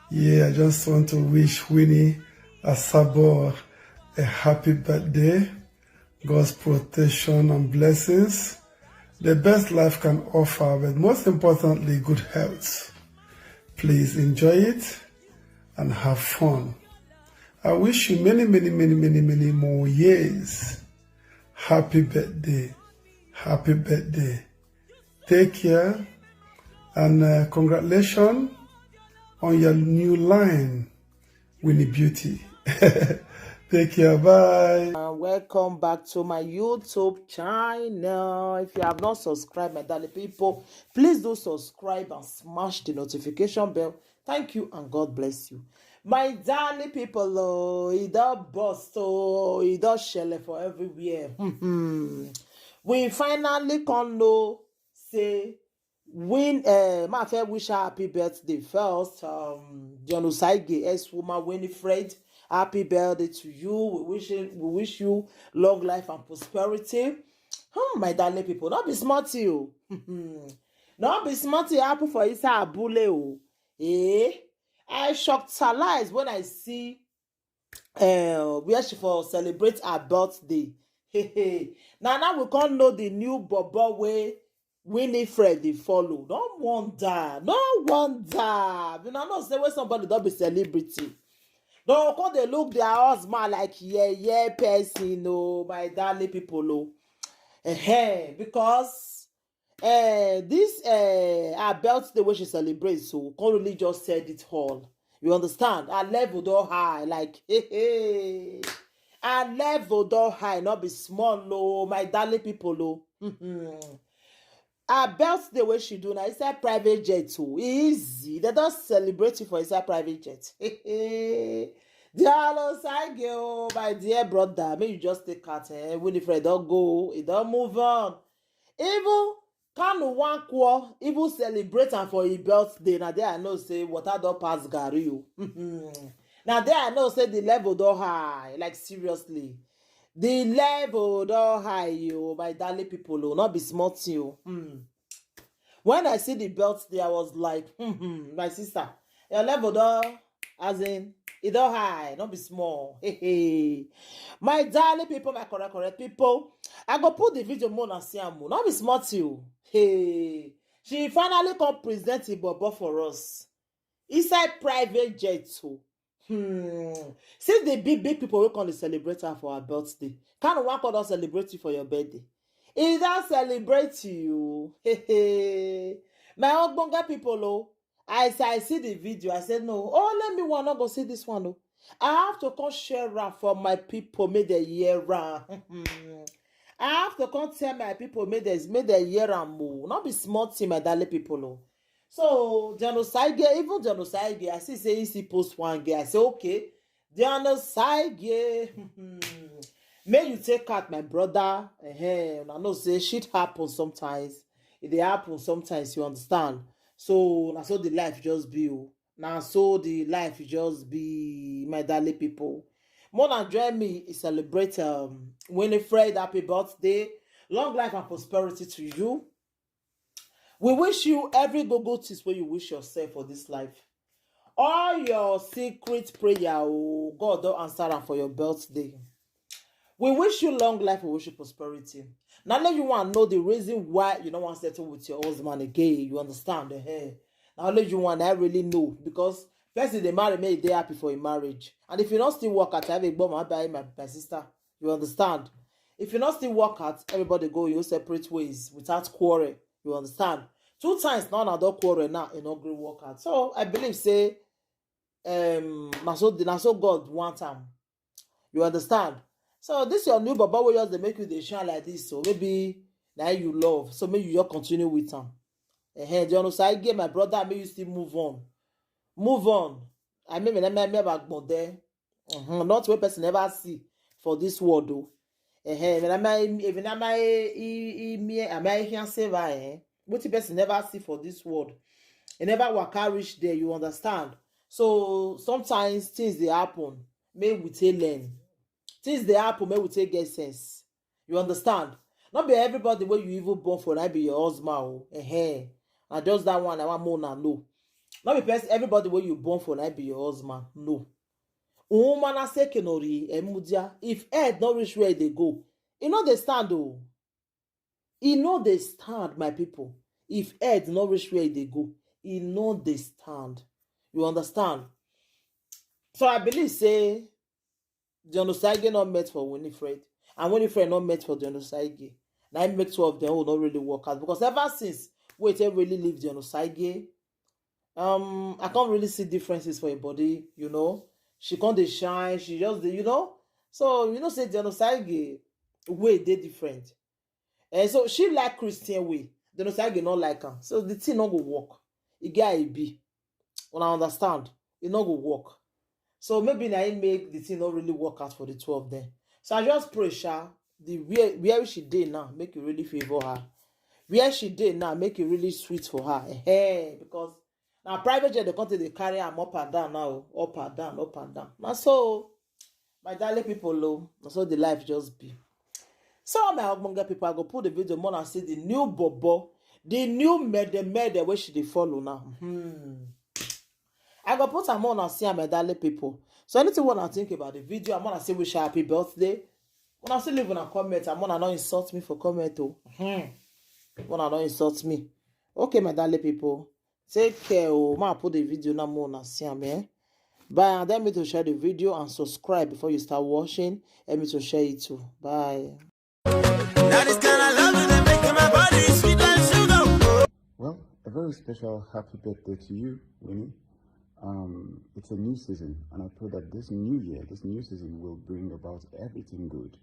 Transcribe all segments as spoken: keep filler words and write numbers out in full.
Yeah, I just want to wish Winnie Asabo a happy birthday. God's protection and blessings. The best life can offer, but most importantly, good health. Please enjoy it and have fun. I wish you many, many, many, many, many more years. Happy birthday. Happy birthday. Take care. And uh, congratulations on your new line, Winnie Beauty. Take care. Bye. Uh, welcome back to my YouTube channel. If you have not subscribed, my darling people, please do subscribe and smash the notification bell. Thank you and God bless you. My darling people, oh, it all bust, oh, it all shell for everywhere. We finally can know, say, win, uh, my fair wish her happy birthday first. Um, John Osaige, ex-woman Winifred, happy birthday to you. We wish, we wish you long life and prosperity. Hmm, my darling people, not be smart you. Not be smart you happen for inside Abule o. Eh? I shocked her lies when I see uh, where she for celebrate her birthday. Now, now we can't know the new bobo way Winifred dey follow. No wonder, no wonder. You know, no say when somebody don't be celebrity. No, come they look their husband like yeah, yeah, person, no, my darling people, oh. Eh, because uh, this uh, her birthday wey she celebrate so can't really just said it all. You understand? Her level don high, like hey, hey. Her level don high, not be small, oh, my darling people, oh. Her birthday wey she do na inside private jet, oh, easy. They don't celebrate you for inside private jet. Dialo Sage, oh, my dear brother, may you just take out, eh? Winifred don't go, it don't move on. Even Kanu wan call, even celebrate am for him birthday. Na there I know say water don pass garri o. Na there I know say the level don high, like seriously. The level don high o, my darling people o, no be small thing o. Hmm. When I see the birthday, I was like, hmm, hmm, my sister, your level don, as in, e don high, no be small. Hey, hey. My darling people, my correct, correct people, I go put the video more and see am o. No be small thing o. Hey, she finally come present the bobo for us inside private jet o. Hmm. Since the big, big people wey come dey celebrate her for her birthday, Kanu wan come don celebrate you for your birthday. E don celebrate you. Hey, hey. My ogbonge people o, as I see the video, I said, no, oh, let me one, not go see this one o. I have to come share am for my people, make they hear am. I have to come tell my people, make they, make they hear am o. No be small thing, my darling people o. So, John Osaige, even John Osaige, I see say he still post one girl. I say, okay, John Osaige, may you take out my brother. Eh, I know say shit happens sometimes. It dey happen sometimes, you understand. So, na so the life just be o. Na so the life just be, my darling people. Mona join me, e celebrate um, Winifred, happy birthday. Long life and prosperity to you. We wish you every good, good things wey you wish yourself for this life. All your secret prayer, oh, God don answer am for your birthday. We wish you long life, we wish you prosperity. Now let you want know the reason why you don't want to settle with your husband again. You understand? Eh? Now let you want, I really know, because person they marry may they happy for a marriage. And if you don't still work at, I have a bomb, I buy my, my sister. You understand? If you not still work at, everybody go your separate ways without quarrel. You understand? Two times now, na don quarrel now, e no gree work out. So I believe say um na so, na so God want am. You understand? So this your new baba wey just dey make you dey shine like this, so maybe na you love, so make you just continue with am. Eh, the honor side, my brother, make you still move on. Move on. I mean, me, me, me, me, me, there. Mhm, not wey person never see for this world o. Ehe, even am I, even am I, he, he, me, am I here save her, eh? Wetin person never see for this world. E never waka reach there, you understand? So sometimes things dey happen. Make we take learn. Things dey happen, make we take get sense. You understand? Not be everybody wey you even born for, na be your husband o. Ehe. Na just that one, I want more na know. No be person, everybody wey you born for na be your husband. No. Umana seke no ri emudia. If head no reach where they go, e no dey stand o. E no dey stand, my people. If head no reach where they go, e no dey stand. You understand? So I believe say John Osaige not meant for Winifred, and Winifred not meant for John Osaige. Now it makes two of them who not really work out, because ever since we take really leave John Osaige, um, I can't really see differences for your body. You know, she can't dey shine. She just dey, you know. So you know, say John Osaige way they different. And so she like Christian way. John Osaige not like her. So the thing not go work. It get it be. When I understand, it not go work. So maybe na it make the thing not really work out for the two of them. So I just pray, sha, the where where she dey now, make it really favor her. Where she dey now, make it really sweet for her. Hey, because now private jet they come to dey carry am up and down now, up and down, up and down. Now so, my darling people, lo, na so the life just be. So my ogbonge people, I go put the video more and see the new bobo, the new mede mede where she dey follow now. Hmm. I go put am on and see am, my darling people. So anything wanna think about the video, I'm gonna say wish her happy birthday. When I still leave on a comment, I'm gonna not insult me for comment. Oh. Hmm. Wanna not insult me. Okay, my darling people. Take care. Oh, ma put the video now more and see am, eh? Bye. And help me to share the video and subscribe before you start watching. Help me to share it too. Bye. Now this kind of love is making my body sweet like sugar. Well, a very special happy birthday to you, Winnie. Um, it's a new season, and I pray that this new year, this new season will bring about everything good.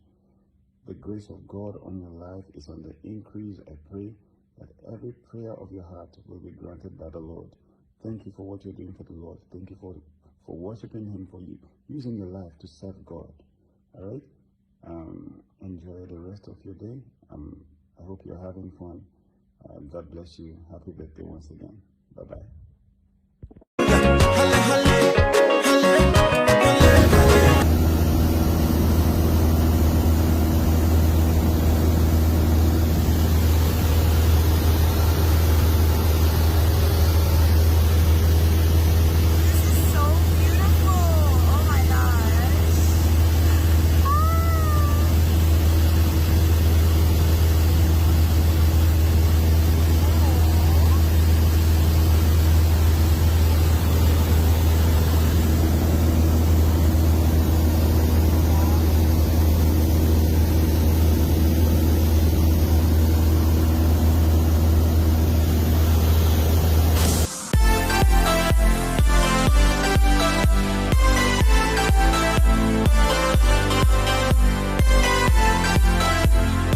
The grace of God on your life is on the increase. I pray that every prayer of your heart will be granted by the Lord. Thank you for what you're doing for the Lord. Thank you for, for worshiping Him, for you using your life to serve God. All right? Um, enjoy the rest of your day. Um, I hope you're having fun. Uh, God bless you. Happy birthday once again. Bye bye.